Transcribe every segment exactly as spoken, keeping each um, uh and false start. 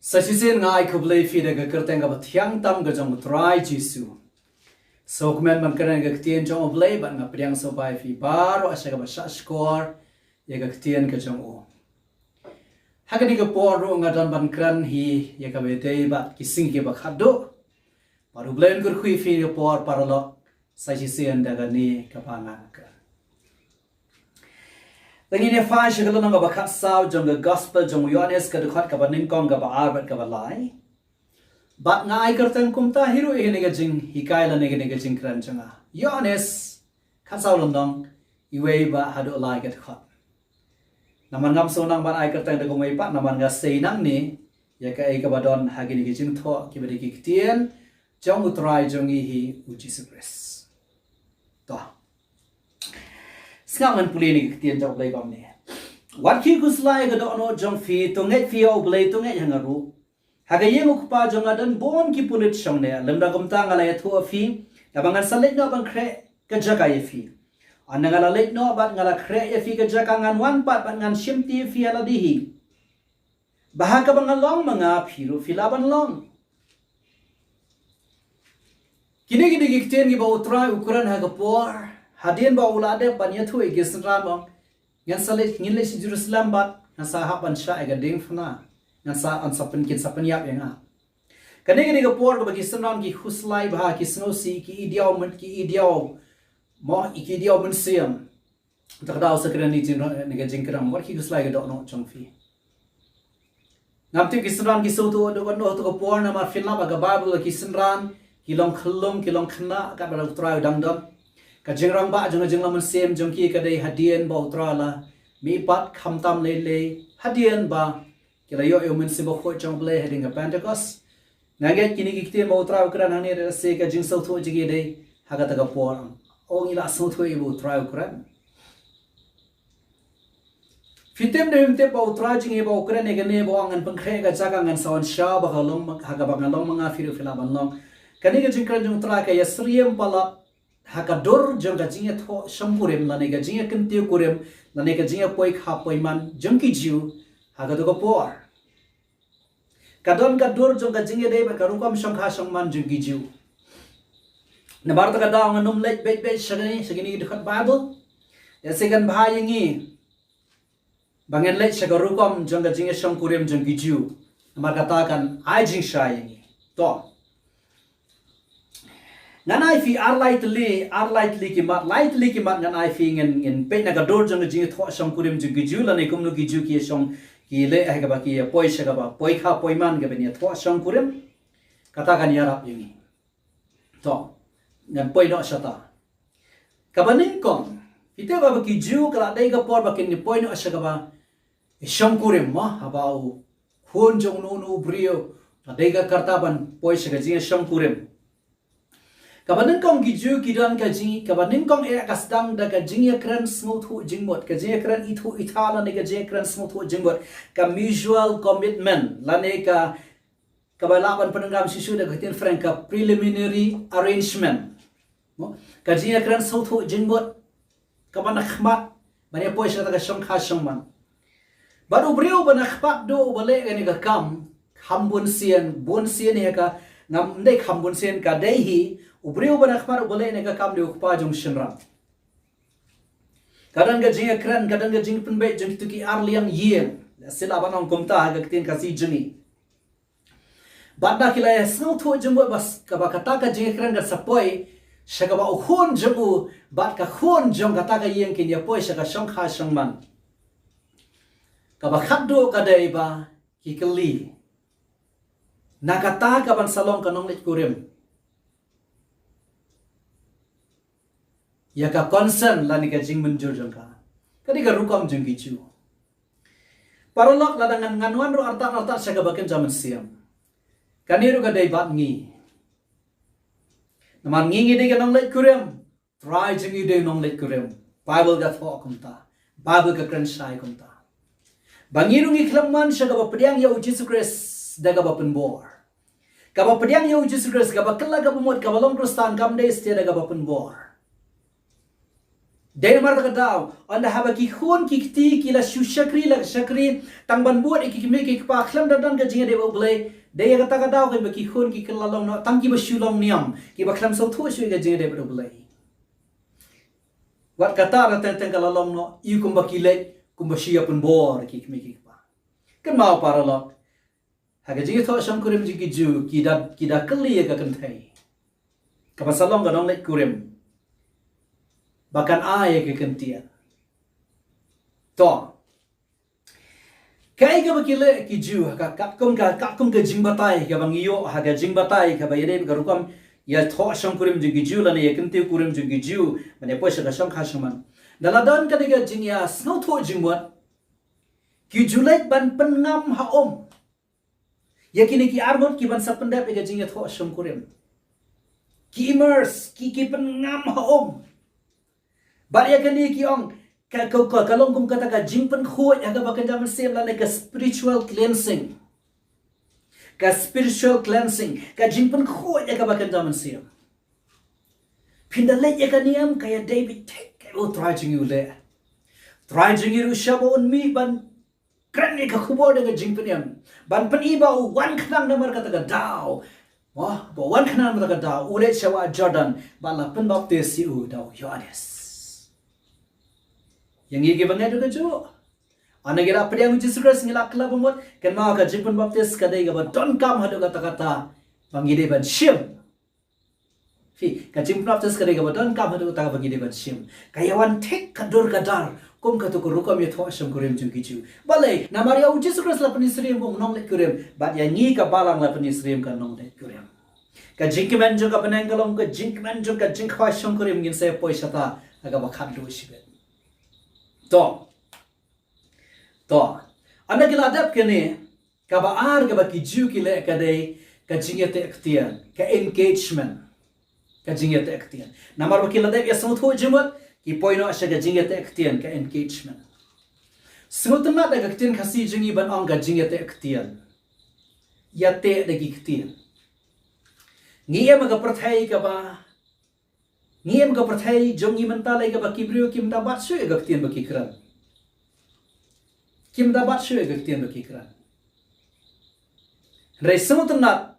Sa shisien nga ai khublei ïa phi da ka kyrteng kaba thiang tam ka jong u Trai Jisu. Sngewkmen ban kren ka ktien jong u Blei bad nga pdiang sngewbha ïa phi baroh sha kaba shahshkor ïa ka ktien ka jong u. Ha kane ka por ruh nga don ban kren hi ïa kaba ïadei bad ki sngi kiba khatduh. Bad u Blei un kyrkhu ïa phi ha ka por paralok, sa shisien da kane kaba ngan kren. Te ngin ïa phai sha ka lynnong kaba khatsaw jong ka gospel jong u Ïoannis, ka dkhot kaba nyngkong, kaba ar bad kaba lai. Bad nga ai kyrteng kumta hi ruh ïa kane ka jinghikai lane kane ka jingkren jong nga. Ïoannis khatsaw lynnong, iwei bad haduh lai ka dkhot. Namar ngam sngewtynnat ban ai kyrteng da kumwei pat, namar nga sei nangne ïa kaei kaba don ha kine ki jingthoh kiba dei ki ktien jong u Trai jong ngi hi u Jisu Khrist. To. Sngap ngan pule ïa kane ka ktien jong u Blei kumne. Wat khie khuslai ïa ka dohnud jong phi, to ngeit phi ïa u Blei, to ngeit ïa nga ruh. Ha ka ïing u Kpa jong nga don bun ki pulit shongneh, lymda kumta nga la ïathuh ïa phi, naba ngan sa leit noh ban khreh ka jaka ïa phi. Ynda nga la leit noh bad nga la khreh ïa phi ka jaka, ngan wan pat bad ngan shimti ïa phi ha lade hi, ba ha kaba nga long ma nga, phi ruh phi lah ban long. Kine ki dei ki ktien kiba u Trai u kren ha ka por hadien ba u la dep ban ïathuh ïa ki synran ba ngan sa leit, ngin leit sha Jerusalem bad ngan sa hap ban shah ïa ka diengphna. Ngan sa, yn sa pyn, kin sa pynïap ïa nga. Kane ka dei ka por kaba ki synran ki khuslai bha, ki sngewsih, ki ïa diaw myn, ki ïa diaw, mo, ki ïa diaw mynsiem. Te ka daw sa kren ïa ka jingkren, wat khie khuslai ïa ka dohnud jong phi. Ngam tip ki synran ki sngewthuh haduh katno haduh ka por, namar phin lap ha ka Baibl ki synran ki long khyllung, ki long khynnah katba u Trai u dang don. Ka jingrangbah jong ka jinglong mynsiem jong ki ka dei hadien ba u Trai u la mihpat, khamtam lei lei hadien ba ki la ïoh ïa u Mynsiem Bakhuid jong u Blei hadien ka Pentekost. Nga ngeit kine ki ktien ba u Trai u kren hangne, da lehse ka jingsngewthuh jong ki dei ha kata ka por. O, ngi la sngewthuh ïa ba u Trai u kren. Phi tip ne phim tip ba u Trai jong ngi ba u kren ïa kane ba u ong ngan pynkhreh ka jaka, ngan sa wan shaw ba ha ka long, ha kaba nga long ma nga, phi ruh phi lah ban long. Kane ka jingkren jong u Trai ka ïasyriem palat ha ka dur jong ka jingïathoh shongkurim lane ka jingïakyntiew kurim lane ka jingïapoi kha poi man jong ki Jiw ha kato ka por. Ka don ka dur jong ka jingïadei bad ka rukom shongkha shongman jong ki Jiw. Namar kata ka daw ngan ym leit beit beit sha kine, sha kine ki dkhot Baibl. Ïa, sa kan bha ïa ngi ba ngan leit sha ka rukom jong ka jingïashongkurim jong ki Jiw. Namar kata kan ai jingshai ïa ngi. To. Ngan ai phi ar lai tylli, ar lai tylli ki mat, lai tylli ki mat ngan ai phi, ngin, ngin peit na ka dur jong ka jingïathoh shongkurim jong ki Jiw lane kumno ki Jiw ki ïashong, ki leh ha kaba ki ïapoi sha kaba poi kha poi man kaba ïathoh shongkurim. Kata kan ïarap ïa ngi. To, ngan poi noh shata. Kaba nyngkong, phi tip ba ki Jiw ka la dei ka por ba kin ïapoi noh sha kaba shongkurim, mo, haba u khun jong uno uno u briew la dei ka rta ban poi sha ka jingïashongkurim. Kaba nyngkong ki Jiw ki don ka jing, kaba nyngkong eh ka sdang da ka jingïakren sngewthuh jingmut, ka jingïakren ithuh itha lane ka jingïakren sngewthuh jingmut, ka mutual commitment lane ka, kaba lah ban pyndonkam shisha da ka ktien French ka preliminary arrangement. Mo? Ka jingïakren sngewthuh jingmut kaba na khmat ban ïapoi sha kata ka shongkha shongman. Bad u briew ba na khmat duh uba leh kane ka kam, kham bun sien, bun sien ïa ka, ngam dei kham bun sien, ka dei hi, u briew ba na khmat uba leh kane ka kam dei u kpa jong u shynrang. Ka don ka jingïakren, ka don ka jingpynbeit jong kito ki ar liang ïing. Sila ban ong kumta ha ka ktien Khasi jong ngi. Bad da ki la ïa sngewthuh jingmut ba s-, kaba kata ka jingïakren kan sa poi sha kaba u khun jong u bad ka khun jong kata ka ïing kin ïapoi sha ka shongkha shongman. Kaba khatduh ka dei ba ki kylli na kata ka ban sa long ka nongleit kurim ïa ka consent lane ka jingmynjur jong ka. Ka dei ka rukom jong ki Jiw. Paralok, lada ngan, ngan wan ruh artat artat sha kaba kynja mynsiem, kane ruh ka dei bad ngi. Namar ngi ngi dei ka nongleit kurim. Trai jong ngi dei nongleit kurim. Baibl ka thoh kumta. Baibl ka kren shai kumta ba ngi ruh ngi khlem wan sha kaba pdiang ïa u Jisu Khrist da kaba pynbor. Kaba pdiang ïa u Jisu Khrist, kaba kylla kaba mut, kaba long Khristan kam dei satia da kaba pynbor. Dei namar kata ka daw, ynda haba ki khun ki kti ki la shu shakri la shakri, tang ban bud ïa ki kmie ki kpa khlem da don ka jingïadei bad U Blei, dei ïa kata ka daw kaba ki khun ki kylla long noh tang kiba shu long niam, kiba khlem sngewthuh shuh ïa ka jingïadei bad U Blei. Wat kata na teng teng ka la long noh, ïa kumba ki leit, kumba shu ïa pynbor ïa ki kmie ki kpa. Kynmaw paralok, ha ka jingïathoh shongkurim jong ki Jiw, ki da, ki da kylli ïa ka kynthei kaba sa long ka nongleit kurim ba kan ai ïa ka ktien. To, kaei kaba ki leh ki Jiw, ha ka katkum ka, katkum ka jingbatai kaba ngi ïoh ha ka jingbatai kaba ïadei bad ka rukom ïathoh shongkurim jong ki Jiw lane ïa kyntiew kurim jong ki Jiw, ban ïa poi sha ka shongkha shongman. Da la don kane ka jingïasngewthuh jingmut, ki ju leit ban pynngam ha um ïa kine ki arngut ki ban sa pyndep ïa ka jingïathoh shongkurim. Ki immerse, ki, ki pynngam ha um. Bad ïa kane ki ong, ka, ka, ka, ka long kum kata ka jingpynkhuid ha kaba kynja mynsiem lane ka spiritual cleansing. Ka spiritual cleansing, ka jingpynkhuid ha kaba kynja mynsiem. Phin da leit ïa ka niam, ka ïadei beit thik kaba U Trai jong ngi u leh. Trai jong ngi ruh shaba un mih ban kren ïa ka khubor da ka jingpynim, ban pyni ba u wan khnang namar kata ka daw. Mo, ba u wan khnang namar kata ka daw, u leit sha wah Jordan, ba la pynbaptis ïa u da u Ïoannis. Ïa ngi kiba ngeit ruh kajuh, ynda ngi la pdiang U Jisu Khrist ngi la kylla bamut, kynmaw ka jingpynbaptis ka dei kaba donkam haduh katta katta ba ngi dei ban shim. Phi, ka jingpynbaptis ka dei kaba donkam haduh katta ba ngi dei ban shim. Ka ïawan thik ka dur ka dar kum katu ka rukom ïathoh shongkurim jong ki Jiw. Balei? Namar ïa U Jisu Khrist la pyni syriem kum u nongleit kurim, bad ïa ngi ka balang la pyni syriem ka nongleit kurim. Ka jingkmen jong ka bneng ka long ka jingkmen jong ka jingkhawai shongkurim, ngin sa poi shata ha kaba khatduh shibit. To. To, ynda ki la dep kane, kaba ar kaba ki Jiw ki leh ka dei ka jingïateh ktien, ka engagement. Ka jingïateh ktien. Namar ba ki la dep ïasngewthuh jingmut, ki poi noh sha ka jingïateh ktien, ka engagement. Sngewtynnat da ka ktien Khasi jong ngi ban ong ka jingïateh ktien. Ïateh da ki ktien. Ngi im ha ka pyrthei kaba Ngi im ha ka pyrthei jong ngi mynta lei kaba ki briew kim da bat shuh ïa ka ktien ba ki kren. Kim da bat shuh ïa ka ktien ba ki kren. Hynrei sngewtynnat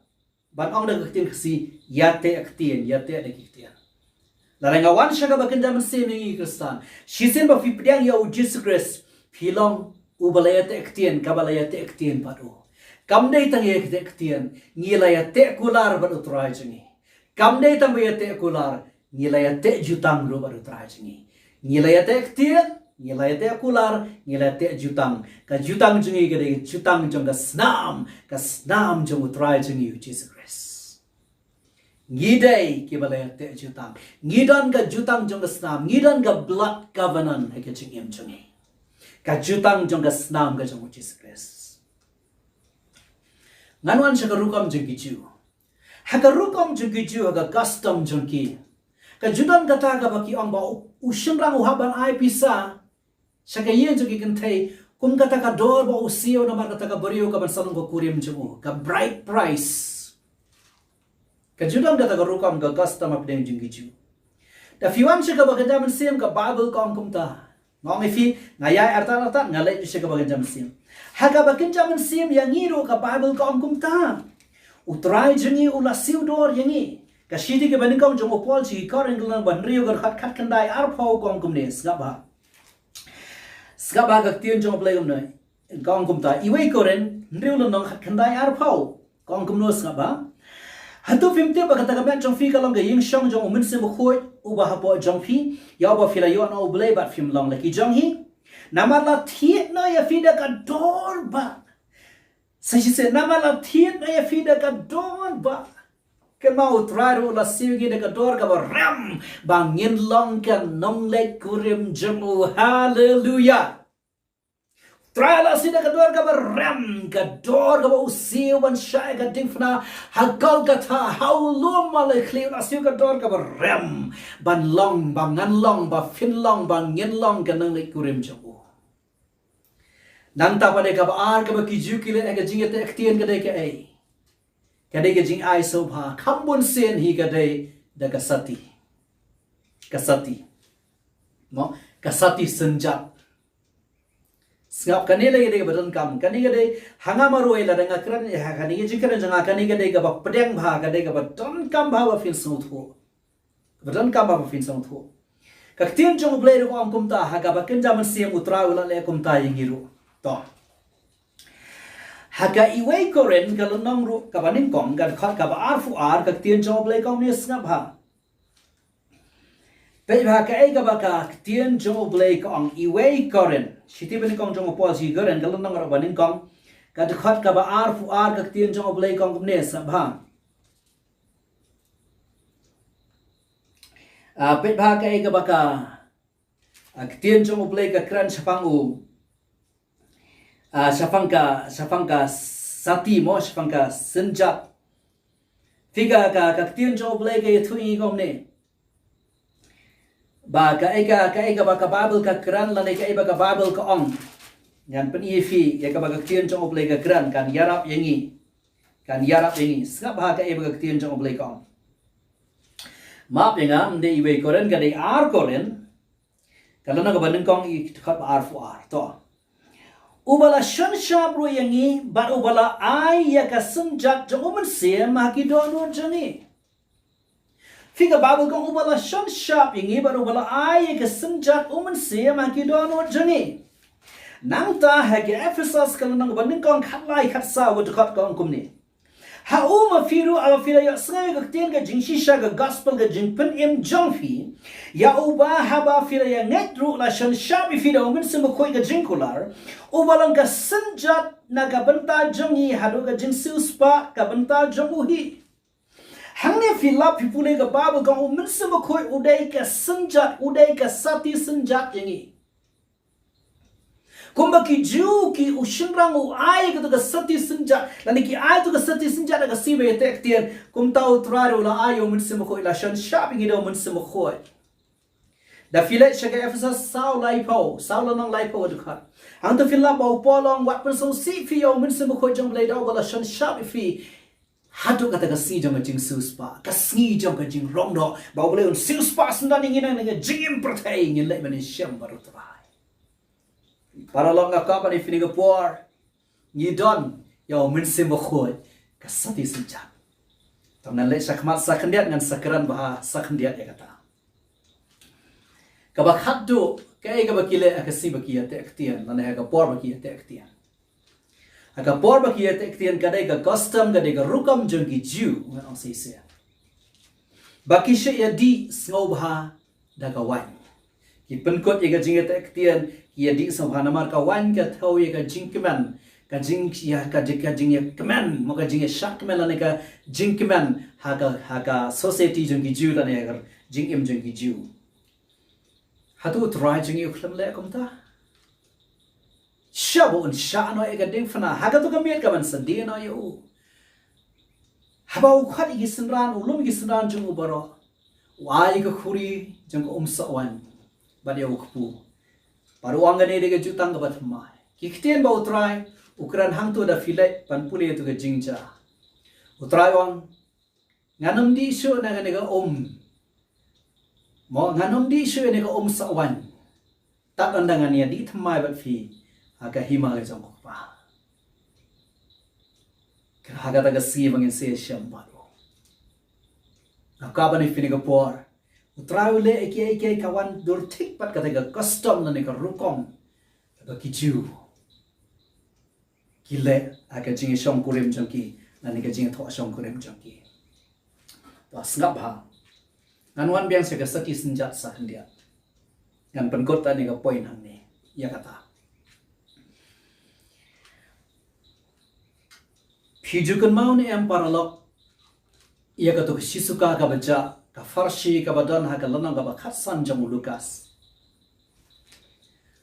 ban ong da ka ktien Khasi, ïateh ktien, ïateh da ki ktien. Lada nga wan sha kaba kynja mynsiem ïa ngi Khristan, shisien ba phi pdiang ïa U Jisu Khrist, phi long uba la ïateh ktien, kaba la ïateh ktien bad u. Kam dei tang ïateh ktien, ngi la ïateh kular bad U Trai jong ngi. Kam dei tang ba ïateh kular, ngi la ïateh jutang ruh bad U Trai jong ngi. Ngi la ïateh ktien, ngi la ïateh kular, ngi la ïateh jutang. Ka jutang jong ngi ka dei jutang jong ka snam, ka snam jong U Trai jong ngi U Jisu Khrist. Ngi dei kiba la ïateh jutang. Ngi don ka jutang jong ka snam, ngi don ka blood covenant ha ka jingim jong ngi. Ka jutang jong ka snam ka jong U Jisu Khrist. Ngan wan sha ka rukom jong ki Jiw. Ha ka rukom jong ki Jiw, ha ka custom jong ki, ka ju don kata kaba ki ong ba u, u shynrang u hap ban ai pisa sha ka ïing jong ki kynthei kum kata ka dor ba u siew namar kata ka briew ka ban sa long ka kurim jong u, ka bride price. Ka ju don kata ka rukom, ka custom hapdeng jong ki Jiw. Da phi wan sha kaba kynja mynsiem, ka Baibl ka ong kumta. Nga ong ïa phi, nga ïai artat artat, nga leit sha kaba kynja mynsiem. Ha kaba kynja mynsiem ïa ngi ruh ka Baibl ka ong kumta. U Trai jong ngi u la siew dor ïa ngi. Ka shithi kaba nyngkong jong u Paul sha ki Korinth lynnong ba hynriew, ka dkhot khatkhyndai arphew ka ong kumne, sngap bha. Sngap bha ka ktien jong U Blei kumne. Ka ong kumta, Iwei Korinth hynriew lynnong khatkhyndai arphew. Ka ong kumno, sngap bha. Hato phim tip ba kata ka met jong phi ka long ka ïingshong jong U Mynsiem Bakhuid uba hapoh jong phi, ïa uba phi la ïoh na U Blei bad phim long la ki jong hi? Namar la thied noh ïa phi da ka dor ba. Sa shisien, namar la thied noh ïa phi da ka dor ba. Kynmaw, U Trai ruh u la siew ngi da ka dor kaba rem ba ngin long ka nongleit kurim jong u. Haleluya. Trai la siew da ka dor kaba rem, ka dor kaba u siew ban shah ïa ka diengphna ha Golgotha, ha u lum malai khlieh, u la siew ka dor kaba rem ban long, ba ngan long, ba phin long, ba ngin long ka nongleit kurim jong u. Nangta pat dei kaba ar kaba ki Jiw ki leh ha ka jingïateh ktien ka dei kaei? Ka dei ka jingai sngewbha, kham bun sien hi ka dei da ka sati. Ka sati. Mo, ka sati synjat. Sngap, kane lei ka dei kaba donkam, kane ka dei, ha nga marwei lada nga kren, ha kane ka jingkren jong nga, kane ka dei kaba pdeng bha, ka dei kaba donkam bha ba phin sngewthuh. Kaba donkam bha ba phin sngewthuh. Ka ktien jong U Blei ruh ka ong kumta, ha kaba kynja mynsiem U Trai u la leh kumta ïa ngi ruh. To. Ha ka Iwei Korinth ka lynnong ruh kaba nyngkong, ka dkhot kaba arphew ar, ka ktien jong U Blei ka ong kumne, sngap bha. Peit bha kaei kaba ka ktien jong U Blei ka ong, Iwei Korinth. Shithi banyngkong jong u Paul sha ki Korinth, ka lynnong ruh banyngkong, ka dkhot kaba arphew ar, ka ktien jong U Blei ka ong kumne, sngap bha. Ah, peit bha kaei kaba ka, ah, ktien jong U Blei ka kren shaphang u, ah, shaphang ka, shaphang ka sati mo, shaphang ka synjat. Phi, ka, ka, ka ktien jong U Blei ka ïathuh ïa ngi kumne. Ba kaei ka, kaei kaba ka Baibl ka kren lane kaei ba ka Baibl ka ong. Ngan pyni ïa phi ïa kaba ka ktien jong U Blei ka kren, kan ïarap ïa ngi. Kan ïarap ïa ngi. Sngap bha kaei ba ka ktien jong U Blei ka ong. Map ïa nga, ym dei Iwei Korinth, ka dei Ar Korinth. Ka lynnong kaba nyngkong, ka dkhot ba arphew ar. To. Uba la shonshap ruh ïa ngi, bad uba la ai ïa ka synjat jong U Mynsiem ha ki dohnud jong ngi. Phi, ka Baibl ka ong uba la shonshap ïa ngi, bad uba la ai ïa ka synjat U Mynsiem ha ki dohnud jong ngi. Nangta ha ki Ephesos ka lynnong kaba nyngkong, khatlai khatsaw, ka dkhot ka ong kumne. Ha u ma phi ruh, haba phi la ïohsngew ïa ka ktien ka jingshisha, ka gospel, ka jingpynim jong phi, ïa uba haba phi la ïa ngeit ruh la shonshap ïa phi da U Mynsiem Bakhuid ka jingkular, uba long ka synjat na ka bynta jong ngi haduh ka jingsiewspah ka bynta jong u hi. Hangne phi lap phi pule ka Baibl ka ong U Mynsiem Bakhuid u dei ka synjat, u dei ka sati synjat ïa ngi. Kumba ki Jiw ki, u shynrang u ai kato ka sati synjat, lane ki ai to ka sati synjat da ka sngi ba ïateh ktien, kumta U Trai ruh u la ai ïa U Mynsiem Bakhuid, la shonshap ïa ngi da U Mynsiem Bakhuid. Da phi leit sha ka Ephesos saw laiphew, saw lynnong laiphew, ka dkhot. Hangto phi lap ba u Paul u ong, wat pynsngewsih phi ïa U Mynsiem Bakhuid jong U Blei, da uba la shonshap ïa phi haduh kata ka sngi jong ka jingsiewspah, ka sngi jong ka jingrong doh, ba U Blei un siewspah syndon ïa ngi na ka jingim pyrthei, ngin leit ban ïashem bad U Trai. Paralok, nga kwah ban ong ïa phi kane ka por, ngi don ïa U Mynsiem Bakhuid, ka sati synjat. To ngan leit shakhmat sa khyndiat, ngan sa kren bha sa khyndiat ïa kata. Kaba khatduh, kaei kaba ki leh ha ka sngi ba ki ïateh ktien, lane ha ka por ba ki ïateh ktien. Ha ka por ba ki ïateh ktien, ka dei ka custom, ka dei ka rukom jong ki Jiw, ngan ong shisha, ba ki shu ïadih sngewbha da ka waiñ. Ki pynkut ïa ka jingïateh ktien, ki ïadih sngewbha namar ka waiñ ka thew ïa ka jingkmen, ka jing, ïa ka jing, ka jingïakmen, mo, ka jingïashah kmen lane ka jingkmen ha ka, ha ka society jong ki Jiw lane ha ka jingim jong ki Jiw. Hato U Trai jong ngi u khlem leh kumta? Shaba un shah noh ïa ka diengphna ha kato ka miet kaban sa die noh ïa u. Haba u khot ïa ki synran, u lum ïa ki synran jong u baroh, u ai ïa ka khuri jong ka umsoh waiñ bad ïa u kpu, bad u ong, kane dei ka jutang kaba thymmai. Ki ktien ba U Trai u kren hangto, da phi leit ban pule ïa kato ka jingjia, U Trai u ong, ngan ym dih shuh na kane ka um, mo, ngan ym dih shuh ïa kane ka umsoh waiñ tad ynda ngan ïadih thymmai bad phi ha ka hima ka jong ko Kpa. Ka, ha kata ka sngi ba ngin sa ïashem bad u. Nga kwah ban ong ïa phi kane ka por, U Trai u leh ïa kiei kiei, ka wan dur thik bad kata ka custom lane ka rukom ba ki Jiw ki leh ha ka jingïashongkurim jong ki, lane ka jingïathoh shongkurim jong ki. To sngap bha. Ngan wan biang sha ka sati synjat sa khyndiat. Ngan pynkut tang ïa ka point hangne ïa kata. Phi ju kynmaw ne em paralok, ïa kato ka shi suka kaba jah, ka pharshi kaba don ha ka lynnong kaba khatsan jong u Lukas?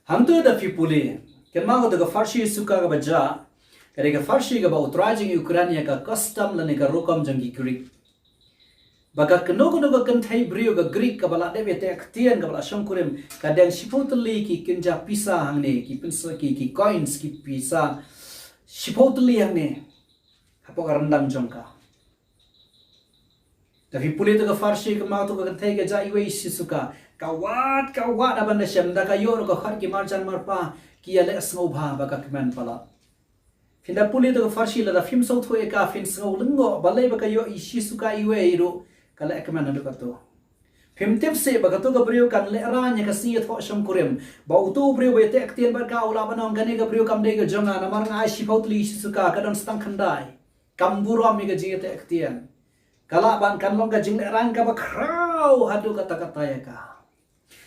Hangto da phi pule, kynmaw kato ka pharshi suka kaba jah, ka dei ka pharshi kaba U Trai jong ngi u kren ïa ka custom lane ka rukom jong ki Greek. Ba ka kano kano ka kynthei briew ka Greek kaba la dep ïateh ktien, kaba la shongkurim, ka deng shiphew tylli ki kynja pisa hangne, ki pisa, ki, ki coins, ki pisa, shiphew tylli hangne hapoh ka ryndang jong ka. Da phi pule, to ka pharshi, kynmaw, to ka kynthei ka jah iwei shi suka, Ka wad, ka wad haba nda shem, nda ka ïoh ruh ka khot ki marjan marpa, ki ïaleh sngewbha ba ka kmen palat. Phin da pule ïa ka pharshi, lada phim sngewthuh ïa ka, phin sngew lyngngoh balei ba ka ïoh ïa Jisu ka iwei ruh ka leh kmen haduh kato. Phim tip shuh ba kato ka briew kan lehraiñ ïa ka sngi ïathoh shongkurim, ba uto u briew ba ïateh ktien bad ka u lah ban ong kane ka briew kam dei ka jong nga, namar nga ai shiphew tylli ïa Jisu ka, ka don sa tang khyndai. Kam burom ïa ka jingïateh ktien. Ka lah ban kan long ka jinglehraiñ kaba khraw haduh katta katta ïa ka.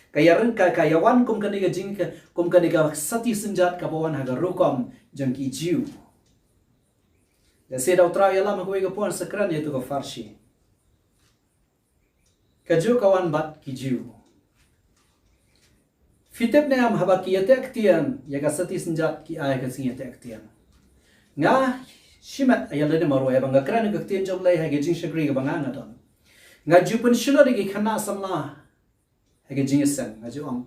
Ka ïaryngkat, ka ïawan kum kane ka jing ka, kum kane ka sati synjat kaba wan ha ka rukom jong ki Jiw. Lehse da U Trai u ïalam ha kawei ka por sa kren ïa kato ka pharshi. Kajuh ka wan bad ki Jiw. Phi tip ne em, haba ki ïateh ktien ïa ka sati synjat, ki ai ka jingïateh ktien. Nga shimet ïa lade marwei ba nga kren ka ktien jong U Blei ha ka jingshakri kaba nga nga don. Nga ju pynshlur ïa ki khynnah samla ha ka jingïaseng, nga ju ong,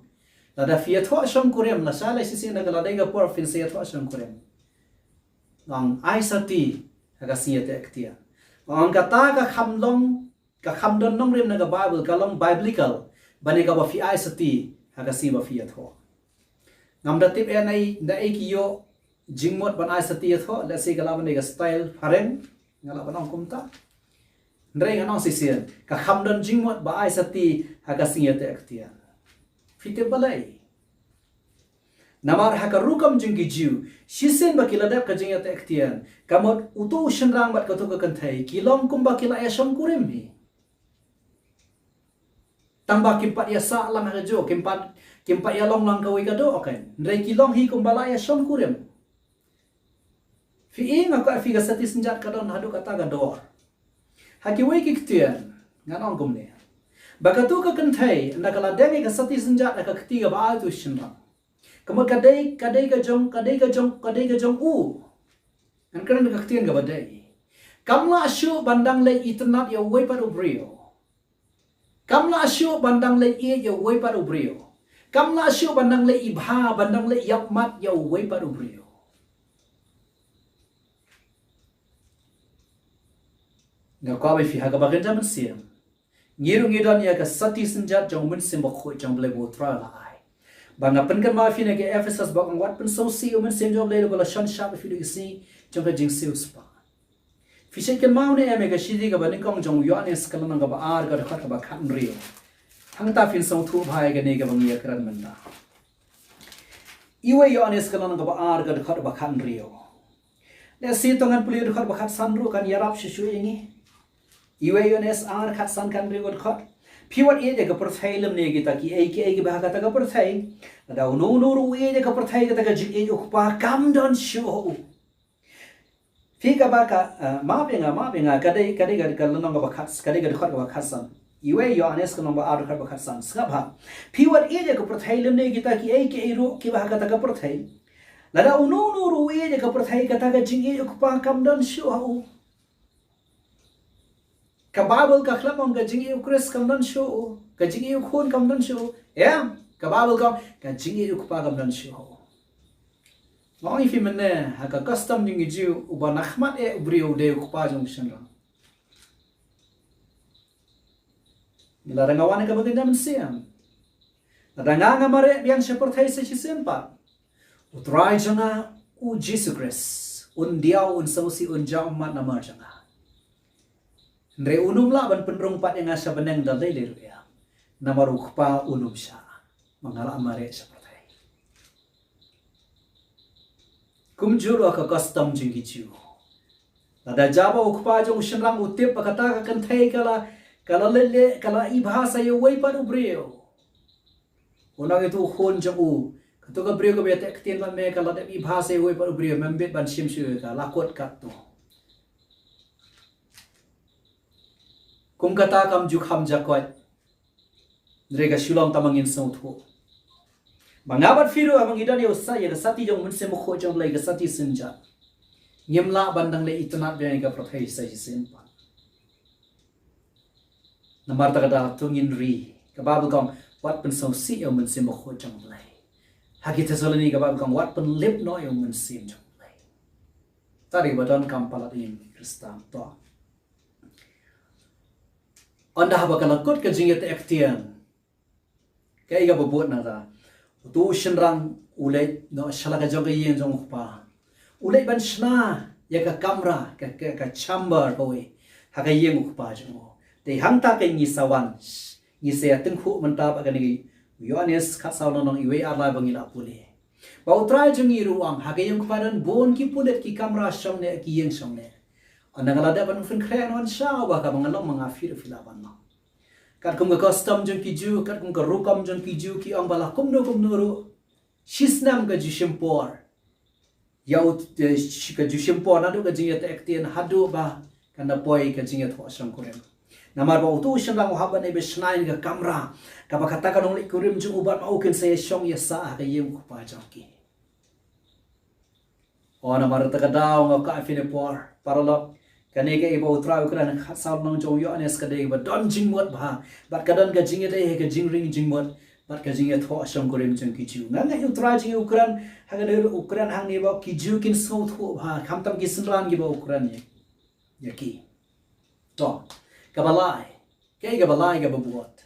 lada phi ïathoh shongkurim, lashai lashisien da ka la dei ka por phin sa ïathoh shongkurim, ong ai sati ha ka sngi ïateh ktien. Ong kata ka kham long, ka kham don nongrim na ka Baibl, ka long biblical ba ne kaba phi ai sati ha ka sngi ba phi ïathoh. Ngam da tip eh na i, na i ki ïoh jingmut ban ai sati ïathoh, lehse ka lah ban dei ka style phareng, nga lah ban ong kumta. Hynrei ngan ong shisien, ka kham don jingmut ba ai sati ha ka sngi ïateh ktien. Phi tip balei? Namar ha ka rukom jong ki Jiw, shisien ba ki la dep ka jingïateh ktien, ka mut uto u shynrang bad kato ka kynthei ki long kumba ki la ïashongkurim hi. Tang ba kim pat ïasah lang ha kajuh, kim pat, kim pat ïalong lang kawei ka doh, okay. Hynrei ki long hi kumba la ïashongkurim. Phi i, nga kwah phi, ka sati synjat ka don haduh katta ka dor. Ha kiwei ki ktien ngan ong kumne, ba kato ka kynthei ynda ka la deng ïa ka sati synjat ha ka kti kaba ai uto u shynrang, ka mut ka dei, ka dei ka jong, ka dei ka jong, ka dei ka jong u. Ngan kren ka ktien kaba dei. Kam lah shuh ban dang leit itynnad ïa uwei pat u briew. Kam lah shuh ban dang leit ïeit ïa uwei pat u briew. Kam lah shuh ban dang leit ibha, ban dang leit ïapmat ïa uwei pat u briew. Nga kwah ba phi, ha kaba kynja mynsiem, ngi ruh ngi don ïa ka sati synjat jong u Mynsiem Bakhuid jong U Blei ba U Trai u la ai. Ba nga pynkynmaw ïa phi na ka Ephesos ba ong wat pynsngewsih ïa u Mynsiem jong U Blei, uba la shon shap ïa phi da ka sngi jong ka jingsiewspah. Phi shait kynmaw ne em ïa ka shithi kaba nyngkong jong u Ïoannis ka lynnong kaba ar ka dkhot kaba khathynriew? Hangta phin sngewthuh bha ïa kane kaba ngi ïakren mynta. Iwei Ïoannis ka lynnong kaba ar ka dkhot kaba khathynriew. Lehse to ngan pule dkhot ba khatsan ruh kan ïarap shuh shuh ïa ngi. Iwei Ïoannis ar khatsan, khathynriew ka dkhot. Phi wat ïeit ïa ka pyrthei lymne kita kiei kiei kiba ha kata ka pyrthei. Lada uno uno ruh u ïeit ïa ka pyrthei, kata ka jingïeit U Kpa kam don shuh ha u. Phi, kaba ka, eh, map ïa nga, map ïa nga, ka dei, ka dei ka, ka lynnong kaba khat, ka dei ka dkhot kaba khatsan. Iwei Ïoannis ka lynnong ba ar dkhot ba khatsan. Sngap ha. Phi wat ïeit ïa ka pyrthei lymne kita kiei kiei ruh kiba ha kata ka pyrthei. Lada uno uno ruh u ïeit ïa ka pyrthei, kata ka jingïeit U Kpa kam don shuh ha u. Ka Baibl ka khlem ong ka jingïeit U Khrist kam don shuh ha u, ka jingïeit U Khun kam don shuh ha u. Em, ka Baibl ka ong ka jingïeit U Kpa kam don shuh ha u. Nga ong ïa phi mynne, ha ka custom jong ki Jiw, uba na khmat eh u briew u dei u kpa jong u shynrang. Ngi la dang wan ïa kaba kynja mynsiem. Lada nga nga mareh biang sha pyrthei sa shisien pat, U Trai jong nga, U Jisu Khrist, un diaw, un sngewsih, un jaw ummat namar jong nga. Hynrei un ym lah ban pynrung pat ïa nga sha bneng da lei lei ruh ïa. Namar U Kpa un ym shah ba nga lah mareh sha pyrthei. Kumjuh ruh ka custom jong ki Jiw. Lada jia ba u kpa jong u shynrang u tip ba kata ka kynthei ka la, ka la leh leh, ka la ibha sa ïa uwei pat u briew, u nang ïa uto u khun jong u, kato ka briew kaba ïateh ktien bad me ka la dep ibha sa ïa uwei pat u briew, mem bit ban shim shuh ïa ka, la kut katto. Kum kata kam ju kham jakoit. Hynrei ka shu long tang ba ngin sngewthuh ba nga bad phi ruh, haba ngi don ïa u sa, ïa ka sati jong u Mynsiem Bakhuid jong U Blei, ka sati synjat, ngim lah ban dang leh itynnad biang ïa ka pyrthei sa shisien pat. Namar kata ka daw to ngin ri. Ka Baibl ka ong wat pynsngewsih ïa u Mynsiem Bakhuid jong U Blei. Ha ki Thessaloni ka Baibl ka ong wat pynlip noh ïa u Mynsiem jong U Blei. Tari ba don kam palat ïa ngi Khristan to. Ynda haba ka la kut ka jingïateh ktien, Kaei kaba bud nangta? Uto u shynrang u leit noh sha la ka jong ka ïing jong u kpa. U leit ban shna ïa ka kamra, ka, ka, ka chamber kawei ha ka ïing u kpa jong u. Te hangta ka ngi sa wan, ngi sa ïa tyngkhuh mynta bad kane u Ïoannis khatsaw lynnong, iwei ar lai ba ngi la pule. Ba U Trai jong ngi ruh u ong, ha ka ïing u kpa don bun ki pulit, ki kamra shong ne, ki ïing shong ne. Ynda nga la dep ban pynkhreh, wan shaw ba kaba nga long ma nga, phi ruh phi lah ban long. Katkum ka custom jong ki Jiw, katkum ka rukom jong ki Jiw, ki ong ba la kumno kumno ruh, shi snem ka ju shim por. Ïa u, eh, shi, ka ju shim por naduh ka jingïateh ktien haduh ba kan da poi ka jingïathoh shongkurim. Namar ba uto u shynrang u hap ban ïa shna ïa ka kamra kaba kata ka nongleit kurim jong u bad ma u kin sa ïa shong ïa sah ha ka ïing u kpa jong ki. O, namar kata ka daw nga kwah ïa phi ne por, paralok. Kane kaei ba U Trai u kren ha ka khatsaw lynnong jong u Ïoannis ka dei ba don jingmut bha, bad ka don ka jingïadei ha ka jingring jingmut bad ka jingïathoh shongkurim jong ki Jiw. Nga ngeit U Trai jong ngi u kren ha kane ruh, u kren hangne ba ki Jiw kin sngewthuh bha, khamtam ki synran kiba u kren ïa, ïa ki. To, kaba lai. Kaei kaba lai kaba bud?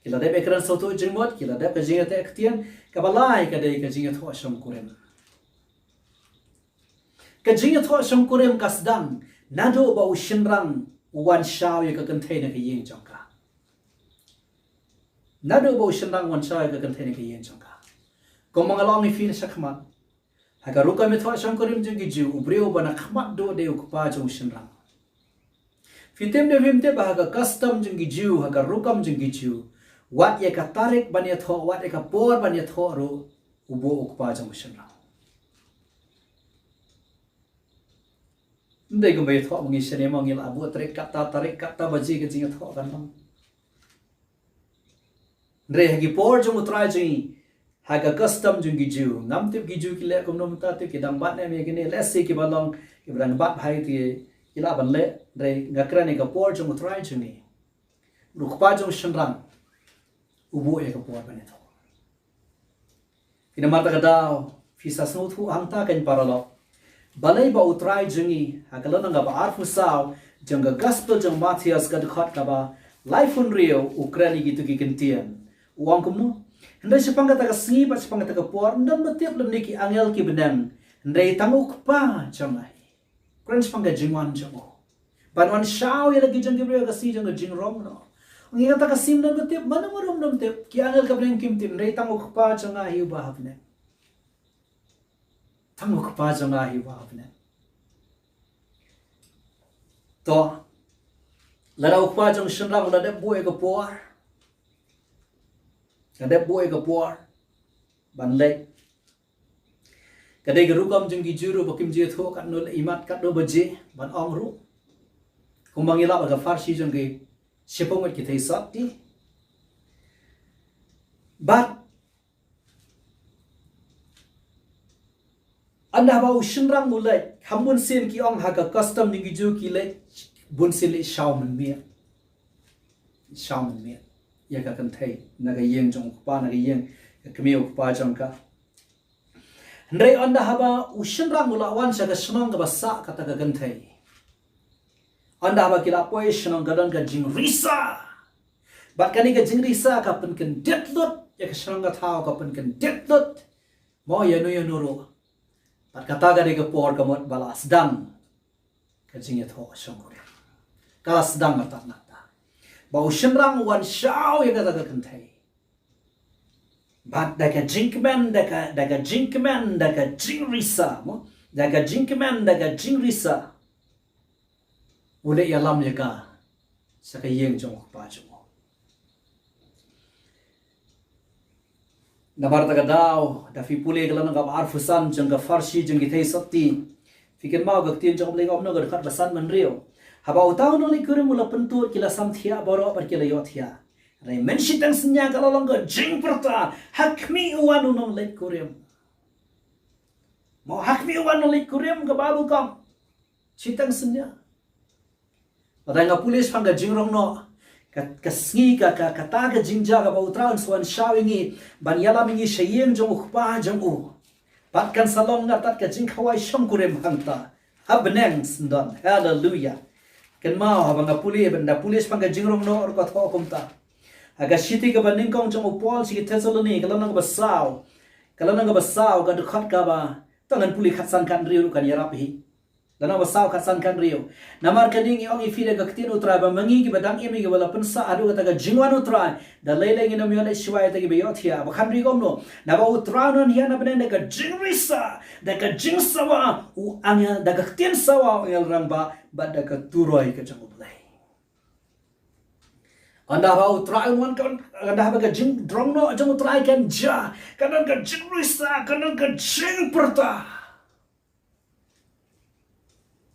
Ki la dep ïa kren sngewthuh jingmut, ki la dep ka jingïateh ktien, kaba lai ka dei ka jingïathoh shongkurim. Ka jingïathoh shongkurim ka sdang naduh ba u shynrang u wan shaw ïa ka kynthei na ka ïing jong ka. Naduh ba u shynrang u wan shaw ïa ka kynthei na ka ïing jong ka. Kumba nga la ong ïa phi na shakhmat, ha ka rukom ïathoh shongkurim jong ki Jiw, u briew uba na khmat duh dei u kpa jong u shynrang. Phi tip ne phim tip ba ha ka custom jong ki Jiw, ha ka rukom jong ki Jiw, wat ïa ka tarik ban ïathoh, wat ïa ka por ban ïathoh ruh, u buh u kpa jong u shynrang. Ym dei kumba ïathoh ma ngi shane, ma ngi la buh tarik kata, tarik kata baje ka jingïathoh kan long. Hynrei ha ki por jong U Trai jong ngi, ha ka custom jong ki Jiw, ngam tip ki Jiw ki leh kumno mynta, tip ki dang bat ne em ïa kine, lehse kiba long, kiba dang bat bha ïa ki, ki lah ban leh, hynrei nga kren ïa ka por jong U Trai jong ngi. U kpa jong u shynrang u buh ïa ka por ban ïathoh. Phi, namar kata ka daw, phi sa sngewthuh hangta kein paralok. Balei ba U Trai jong ngi, ha ka lynnong kaba arphew saw jong ka gospel jong u Mathaios, ka dkhot kaba laiphew hynriew, u kren ïa kito ki ktien. U ong kumno? Hynrei shaphang kata ka sngi bad shaphang kata ka por, ym don ba tip lymne ki angel ki bneng, hynrei tang u Kpa jong nga hi. Kren shaphang ka jingwan jong u ban wan shaw ïa la ki jong ki briew ha ka sngi jong ka jingrong noh. Ïa kata ka sngi ym don ba tip, mano mano ym don ba tip, ki angel ka bneng kim tip, hynrei tang u Kpa jong nga hi uba ha bneng. Tang u Kpa jong nga hi uba ha bneng. To, lada u kpa jong u shynrang u la dep buh ïa ka por, la dep buh ïa ka por ban leit, ka dei ka rukom jong ki Jiw ruh ba kim ju ïathuh katno leit, imat katno baje ban ong ruh. Kumba ngi lap ha ka pharshi jong ki shiphew ngut ki theisotti. Bad ynda ba u shynrang u leit, ha bunsien ki ong ha ka custom jong ki Jiw ki leit, bunsien leit shaw mynmiet. Shaw mynmiet ïa ka kynthei na ka ïing jong u kpa, na ka ïing ka kmie u kpa jong ka. Hynrei ynda haba u shynrang u la wan sha ka shnong kaba sah kata ka kynthei, ynda haba ki la poi shnong ka don ka jingrisa. Bad kane ka jingrisa ka pynkyndit lut ïa ka shnong ka thaw, ka pynkyndit lut mo ïano ïano ruh. Bad kata ka dei ka por ka mut ba la sdang ka jingïathoh shongkurim. Ka la sdang mynta mynta ba u shynrang u wan shaw ïa kata ka kynthei. Bad da ka jingkmen, da ka, da ka jingkmen, da ka jingrisa mo, da ka jingkmen, da ka jingrisa, u leit ïalam ïa ka sha ka ïing jong u kpa jong u. Namar kata ka daw, da phi pule ka lynnong kaba arphew san jong ka pharshi jong ki theisotti, phi kynmaw ka ktien jong U Blei ka ong kumno, ka dkhot ba san bad hynriew: Haba uta u nongleit kurim u la pyntud, ki la samthiah baroh bad ki la ïohthiah. Hynrei mynshiteng synñia ka la long ka jingpyrta: Ha khmih, u wan u nongleit kurim. Mo, ha khmih, u wan u nongleit kurim, ka Baibl ka ong. Shiteng synñia. Lada nga pule shaphang ka jingrong noh, ka, ka sngi, ka, ka, kata ka jingjia kaba U Trai un sa wan shaw ïa ngi ban ïalam ïa ngi sha ïing jong u kpa jong u. Bad kan sa long artat ka jingkhawai shongkurim hangta ha bneng syndon. Haleluya. Kynmaw, haba nga pule, ban da pule shaphang ka jingrong noh ruh ka thoh kumta. Ha ka shithi kaba nyngkong jong u Paul sha ki Thessaloni, ka lynnong kaba saw. Ka lynnong kaba saw, ka dkhot kaba, tang ngan pule khatsan khathynriew ruh kan ïarap hi. Lynnong ba saw khatsan khathynriew. Namar kane ngi ong ïa phi da ka ktien u Trai ba ma ngi kiba dang im, kiba la pynsah haduh kata ka jingwan u Trai, da lei lei ngin ym ïoh leit shuwa ïa kita kiba ïohthiah. Ba khathynriew ka ong kumno? Naba u Trai un wan hiar na bneng da ka jingrisa, da ka jingsawa u angel, da ka ktien sawa u angel rangbah, bad da ka turoi ka jong U Blei. Ynda ba u Trai un wan, kan, ynda ba ka jingdrong noh jong u Trai kan jia, kan don ka jingrisa, kan don ka jingpyrta.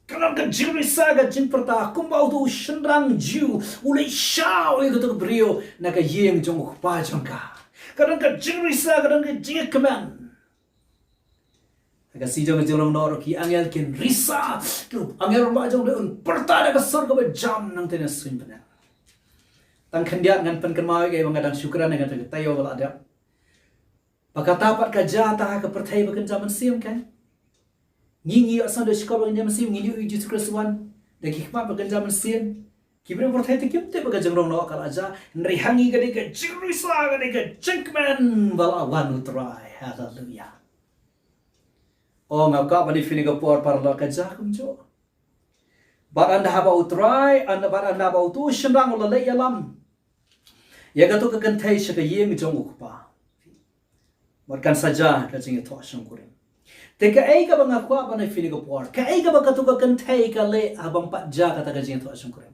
Kan don ka jingrisa, ka jingpyrta, kumba uto u shynrang Jiw u leit shaw ïa kato ka briew na ka ïing jong u kpa jong ka. Kan don ka jingrisa, kan don ka jingkmen. Ha ka sngi jong ka jingrong noh ruh ki angel kin risa, ki angel rangbah jong U Blei un pyrta da ka sur kaba jam nangta na suiñ bneng. Tang khyndiat ngan pynkynmaw ïa kaei ba nga dang shu kren ïa kata ka taïew ba la dep. Ba kata pat ka jia tang ha ka pyrthei ba kynja mynsiem, kan? Ngi, ngi ïohsngew da shkor ba kynja mynsiem, ngi ïohi u Jisu Khrist u wan da ki khmat ba kynja mynsiem. Ki briew pyrthei te kim tip ba ka jingrong noh ka la jia. Hynrei ha ngi ka dei ka jingrisa, ka dei ka jingkmen ba la wan u Trai. Haleluya. O, nga kwah ban ïa phi ha kane ka por paralok, ka jia kumjuh. Bad ynda haba u Trai, ynda, bad ynda haba uto u shynrang u la leit ïalam ïa kato ka kynthei sha ka ïing jong u kpa, bad kan sa jia ka jingïathoh shongkurim. Te kaei kaba nga kwah ban ïa phi ha kane ka por, kaei kaba kato ka kynthei ka leh ha bym pat jia kata ka jingïathoh shongkurim?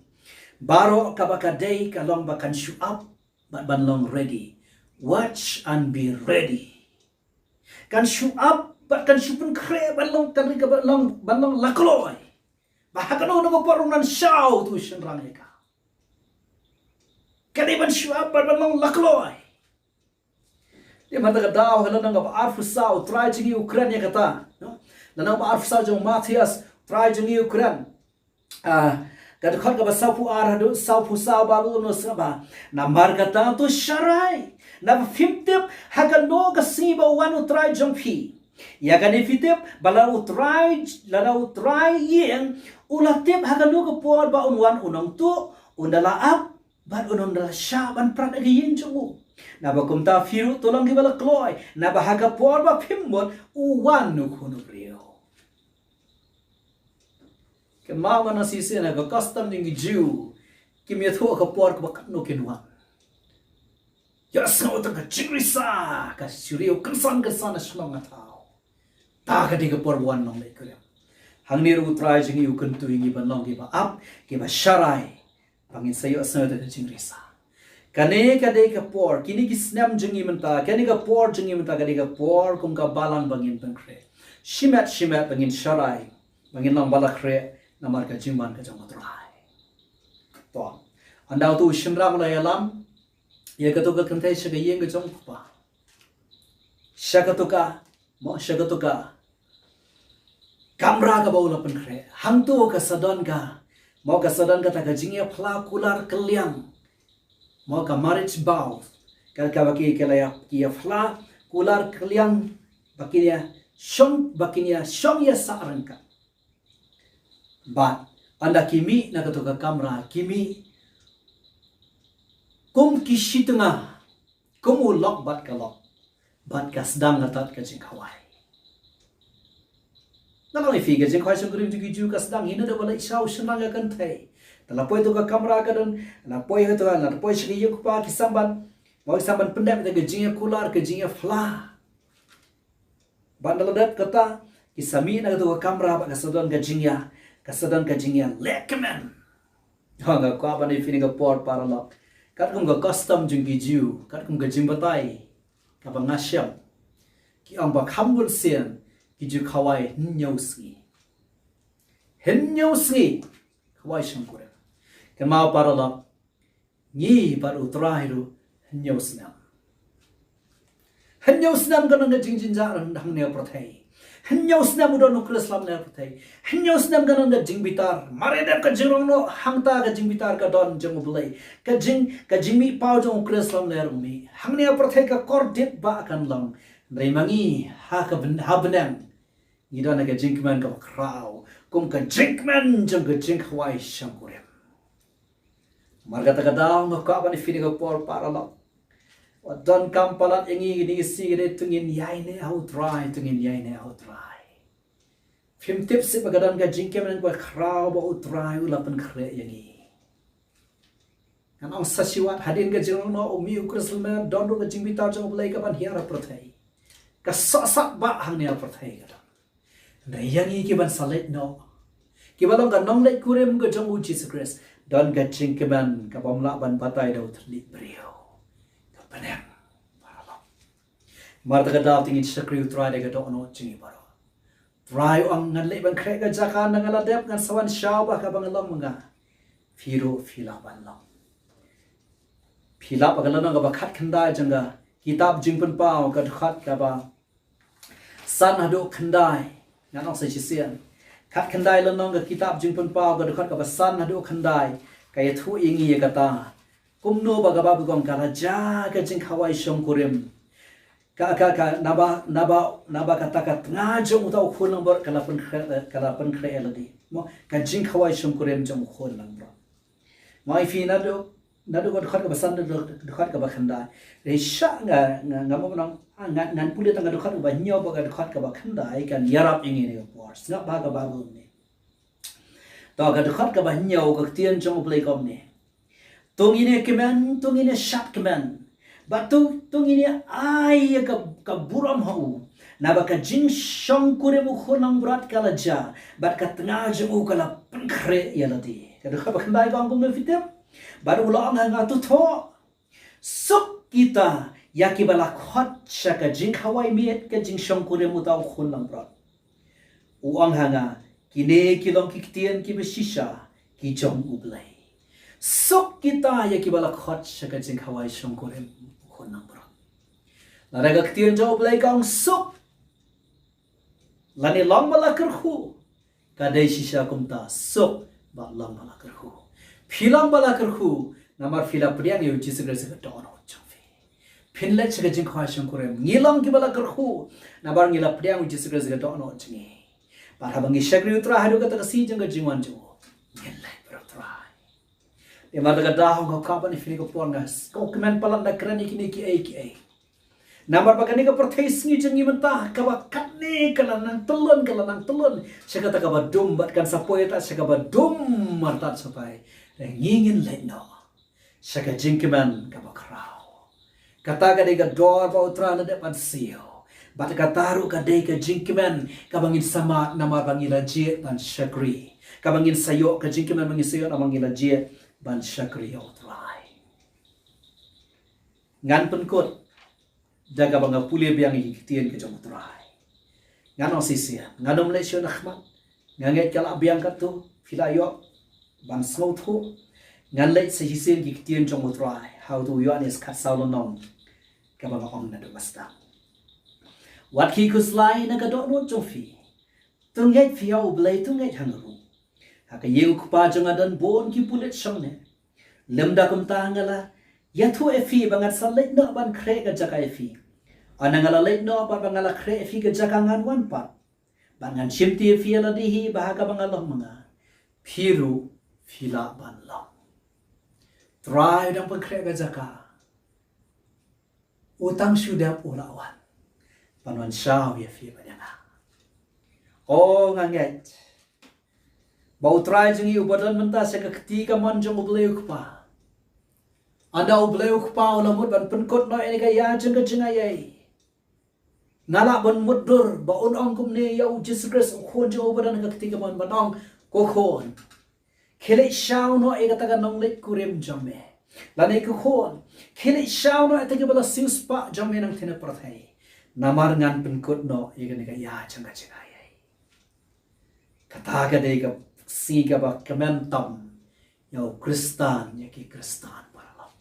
Baroh kaba ka dei ka long ba kan shu ap bad ban long ready. Watch and be ready. Kan shu ap bad kan shu pynkhreh ban long, kan ri ka ban long, ban long la kloi. Ba ha kano kano ka por un wan shaw uto u shynrang ïa ka. Ka dei ban shu ap bad ban long la kloi. Te mynta ka daw ha ka lynnong kaba arphew saw u Trai jong ngi u kren ïa kata, no? Lynnong kaba arphew saw jong u Mathaios, u Trai jong ngi u kren. Ah, ka dkhot kaba sawphew ar haduh sawphew saw ba bun u sngewbha. Namar kata to sharai, naba phim tip ha kano ka sngi ba wan u Trai jong phi. Ïa kane phi tip ba lada u Trai, lada u Trai ïing u la tip ha kano ka por ba un wan u nongtuh, un da la ap bad un ym da la shah ban prat ha ka ïing jong u. Naba kumta phi ruh to long kiba la kloi, naba ha ka por ba phim mut u wan u Khun u briew. Kynmaw, mynta shisien ha ka custom jong ki Jiw kim ïathuh ka por kaba katno kin wan. Ïohsngew tang ka jingrisa, ka shu riew kynsan kynsan na shnong na thaw. Ta ka dei ka por ba wan u nongleit kurim. Hangne ruh u Trai jong ngi u kyntu ïa ngi ban long kiba ap, kiba sharai, ba ngin sa ïohsngew da ka jingrisa. Kane ka dei ka por, kine ki snem jong ngi mynta, kane ka por jong ngi mynta ka dei ka por kum ka balang ba ngin pynkhreh. Shimet shimet ba ngin sharai, ba ngin long ba la khreh namar ka jingwan ka jong u Trai. To, ynda uto u shynrang u la ïalam ïa kato ka kynthei sha ka ïing ka jong u kpa, sha kato ka, mo, sha kato ka kamra kaba u la pynkhreh, hangto ka sa don ka, mo, ka sa don kata ka jingïaphla kular kylliang, mo, ka marriage vow, ka, kaba ki, ki la ïa, ki ïaphla kular kylliang, ba kin ïa shong, ba kin ïa shong ïa sah ryngkat. Bad ynda ki mih na kato ka kamra, ki mih kum ki shitnga, kum u lok bad ka lok, bad ka sdang artat ka jingkhawai. Nga la ong ïa phi, ka jingkhawai shongkurim jong ki Jiw ka sdang hi na da ba leit shaw u shynrang ïa ka kynthei. Te la poi to ka kamra ka don, la poi ha to, la poi sha ka ïing u kpa, ki sdang ban, mo, ki sdang ban pyndep ïa ka jingïakular, ka jingïaphla. Bad ynda la dep kata, ki sa mih na kato ka kamra bad ka sa don ka jingïa, ka sa don ka jingïalehkmen. Nga kwah ban ïa phi ha kane ka por paralok, katkum ka custom jong ki Jiw, katkum ka jingbatai kaba nga shem, ki ong ba kham bun sien ki ju khawai hynñiew sngi. Hynñiew sngi khawai shongkurim. Kynmaw paralok, ngi bad u Trai ruh hynñiew snem. Hynñiew snem ka don ka jingjynjar hangne ha pyrthei. Hynñiew snem u don u Khrist hangne ha pyrthei. Hynñiew snem ka don ka jingbitar. Mar ïa dep ka jingrong noh, hangta ka jingbitar ka don jong U Blei. Ka jing, ka jingmihpaw jong u Khrist hangne ruh mih. Hangne ha pyrthei ka kordit ba kan long. Hynrei ma ngi ha ka byn, ha bneng, ngi don ha ka jingkmen kaba khraw kum ka jingkmen jong ka jingkhawai shongkurim. Namar kata ka daw nga kwah ban ïa phi ha kane ka por paralok. Wat don kam palat ïa ngi ha kine ki sngi, kine to ngin ïaineh ha U Trai, to ngin ïaineh ha U Trai. Phim tip shuh ba ka don ka jingkmen kaba khraw ba U Trai u la pynkhreh ïa ngi. Ngan ong sa shiwat, hadien ka jinglong noh u mih u Khristan, don ruh ka jingbitar jong U Blei kaban hiar ha pyrthei. Ka sohsat ba hangne ha pyrthei ka don. Hynrei ïa ngi kiban sa leit noh, kiba long ka nongleit kurim ka jong U Jisu Khrist, don ka jingkmen kabym lah ban batai da u thylliej briew. Ka bneng, paralok. Namar kata ka daw to ngin shakri U Trai da ka dohnud jong ngi baroh. Trai u ong, ngan leit ban khreh ka jaka, ynda nga la dep ngan sa wan shaw bad kaba nga long ma nga, phi ruh phi lah ban long. Phi lap ha ka lynnong kaba khatkhyndai jong ka kitab Jingpynpaw, ka dkhot kaba san haduh khyndai. Ngan ong sa shisien. Khatkhyndai lynnong ka kitab Jingpynpaw, ka dkhot kaba san haduh khyndai, ka ïathuh ïa ngi ïa kata, kumno ba ka Baibl ka ong ka la jia ka jingkhawai shongkurim. Ka, ka, ka, naba, naba, naba kata ka tnga jong uta u khun langbrot ka la pynkhreh, ka la pynkhreh ïa lade. Mo, ka jingkhawai shongkurim jong u khun langbrot. Mo, ïa phi naduh, naduh ka dkhot kaba san, naduh ka dkhot kaba khyndai. Hynrei sha nga, nga, nga mo nang, ah, nga, ngan pule tang ka dkhot kaba hynñiew bad ka dkhot kaba khyndai kan ïarap ïa ngi ha kane ka por. Sngap bha ka Baibl ne. To, ka dkhot kaba hynñiew, ka ktien jong U Blei ka ong ne. To ngin ïa kmen, to ngin ïa shad kmen. Bad to, to ngin ïa ai ïa ka, ka burom ha u. Naba ka jingshongkurim u khun langbrot ka la jia, bad ka tnga jong u ka la pynkhreh ïa lade. Ka dkhot ba khyndai ka ong kumno phi tip? Bad u la ong ha nga, to thoh. Suk kita ïa kiba la khot sha ka jingkhawai miet ka jingshongkurim uta u khun langbrot. U ong ha nga, kine ki long ki ktien kiba shisha ki jong U Blei. Suk kita ïa kiba la khot sha ka jingkhawai shongkurim u khun langbrot. Lada ka ktien jong U Blei ka ong suk, lane long ba la kyrkhu, ka dei shisha kumta, suk bad long ba la kyrkhu. Phi long ba la kyrkhu namar phi la pdiang ïa U Jisu Khrist ha ka dohnud jong phi. Phin leit sha ka jingkhawai shongkurim. Ngi long kiba la kyrkhu namar ngi la pdiang U Jisu Khrist ha ka dohnud jong ngi. Bad haba ngi shakri U Trai haduh kata ka sngi jong ka jingwan jong u, ngin leit bad U Trai. Namar kata ka daw nga kwah ban ïa phi ha kane ka por, nga sngewkmen palat, nga kren ïa kine kiei kiei. Namar ba kane ka pyrthei sngi jong ngi mynta kaba katne ka la nang tyllun, ka la nang tyllun sha kata kaba dum, bad kan sa poi ïa ta sha kaba dum martat shatai. Ngi ngin leit noh sha ka jingkmen kaba khraw. Kata ka dei ka dor ba U Trai u la dep ban siew. Bad kata ruh ka dei ka jingkmen kaba ngin sa mad namar ba ngi la jied ban shakri. Kaba ngin sa ïoh ka jingkmen ba ngin sa ïoh namar ngi la jied ban shakri ïa U Trai. Ngan pynkut da kaba nga pule biang ïa ki ktien ka jong U Trai. Ngan ong shisien, ngan ym leit shuh na khmat. Nga ngeit ka la biang katto, phi la ïoh ban sngewthuh. Ngan leit sa shisien ki ktien jong U Trai ha uto u Ïoannis khatsaw lynnong, kaba nga ong naduh mynstep. Wat khie khuslai na ka dohnud jong phi. To ngeit phi ha U Blei, to ngeit ha nga ruh. Ha ka ïing U Kpa jong nga don bun ki pulit shongneh. Lymda kumta nga la ïathuh ïa phi ba ngan sa leit noh ban khreh ka jaka ïa phi. Ynda nga la leit noh bad ba nga la khreh ïa phi ka jaka, ngan wan pat bad ngan shimti ïa phi ïa lade hi, ba ha kaba nga long ma nga, phi ruh phi lah ban long. Trai u dang pynkhreh ka jaka. U tang shu dep u la wan ban wan shaw ïa phi bad ïa nga. O, nga ngeit ba U Trai jong ngi uba don mynta sha ka kti kamon jong U Blei U Kpa, ynda U Blei U Kpa u la mut ban pynkut noh ïa kane ka ïa jong ka jingaiei, nga lah ban mutdur ba un ong kumne ïa U Jisu Khrist, U Khun jong u ba don ha ka kti kamon, ban ong, ko Khun, khie leit shaw noh ïa kata ka nongleit kurim jong me. Lane ko Khun, khie leit shaw noh ïa kita kiba la siewspah jong me na ka pyrthei. Namar ngan pynkut noh ïa kane ka ïa jong ka jingaiei. Kata ka dei ka sngi kaba kmen tam ïa u Khristan, ïa ki Khristan paralok.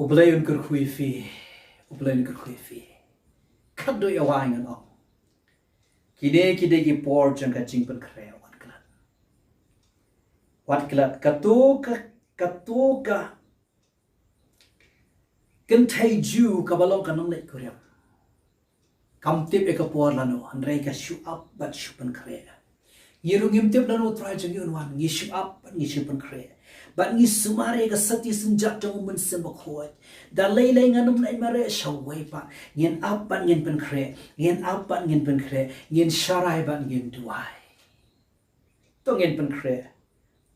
U Blei un kyrkhu ïa phi, U Blei un kyrkhu ïa phi. Khadduh ïa wai ngan ong, kine ki dei ki por jong ka jingpynkhreh, wat klet. Wat klet, kato ka, kato ka kynthei Jiw kaba long ka nongleit kurim. Kam tip ïa ka por lano, hynrei ka shu ap bad shu pynkhreh. Ngi ruh ngim tip lano U Trai jong ngi un wan, ngi shu ap bad ngi shu pynkhreh. Bad ngi sumar ïa ka sakti synjat jong u Mynsiem Bakhuid. Da lei lei ngan ym leit mareh sha uwei pat. Ngin ap bad ngin pynkhreh. Ngin ap bad ngin pynkhreh. Ngin sharai bad ngin duwai. To ngin pynkhreh.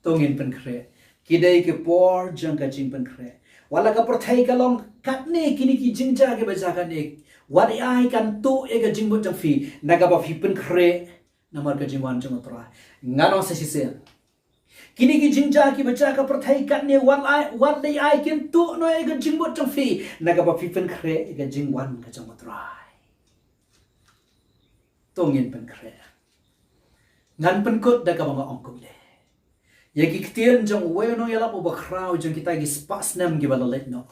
To ngin pynkhreh. Ki dei ki por jong ka jingpynkhreh. Wat la ka pyrthei ka long katne kine ki jingjia kiba jia katne. Wat ei ei kan tuh ïa ka jingmut jong phi. Na kaba phi pynkhreh. Namar ka jingwan jong u Trai. Ngan ong sa shisien. Kine ki jingjia kiba jia ka pyrthei katne wat ei, wat ei ei kin tuh noh ïa ka jingmut jong phi. Na kaba phi pynkhreh ïa ka jingwan ka jong u Trai. To ngin pynkhreh. Ngan pynkut da kaba nga ong kumne. Ïa ki ktien jong uwei u nongïalap uba khraw jong kita ki spah snem kiba la leit noh.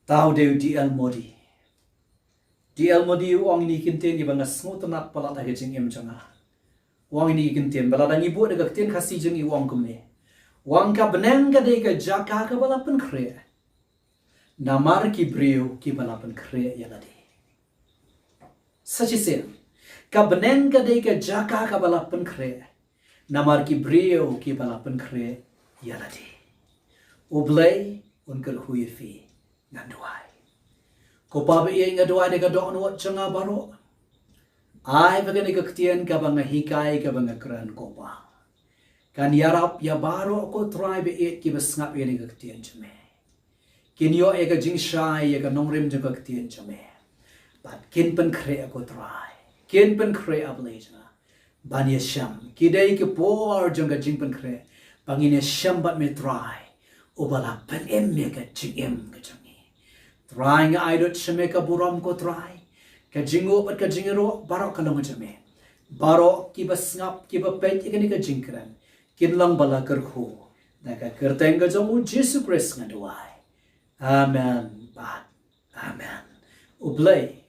Tau dei u D L Moody. D L Moody u ong ine i kyntien kiba nga sngewtynnat palat ha ka jingim jong nga. U ong ine i kyntien ba lada ngi buh da ka ktien Khasi jong ngi u ong kumne. U ong ka bneng ka dei ka jaka kaba la pynkhreh. Namar ki briew kiba la pynkhreh ïa lade. Sa shisien. Ka bneng ka dei ka jaka kaba la pynkhreh. Namar ki briew kiba la pynkhreh ïa lade. U Blei un kyrkhu ïa phi, ngan duwai. Ko Pa ba ïeit, nga duwai da ka dohnud jong nga baroh. Ai ba kane ka ktien kaba nga hikai kaba nga kren, ko Pa, kan ïarap ïa baroh, ko Trai ba ïeit, kiba sngap ïa kane ka ktien jong me. Kin ïoh ïa ka jingshai ïa ka nongrim jong ka ktien jong me. Bad kin pynkhreh, ko Trai. Kin pynkhreh, A Blei jong nga. Ban ïashem. Ki dei ki por jong ka jingpynkhreh. Ba ngin ïashem bad me Trai, uba la pynim ïa ka jingim ka jong ngi. Trai, nga ai lut sha me ka burom, ko Trai. Ka jingnguh bad ka jingïaroh baroh ka long ka jong me. Baroh kiba sngap, kiba peit ïa kane ka jingkren, kin long ba la kyrkhu. Da ka kyrteng ka jong u Jisu Khrist nga duwai. Amen bad amen. U Blei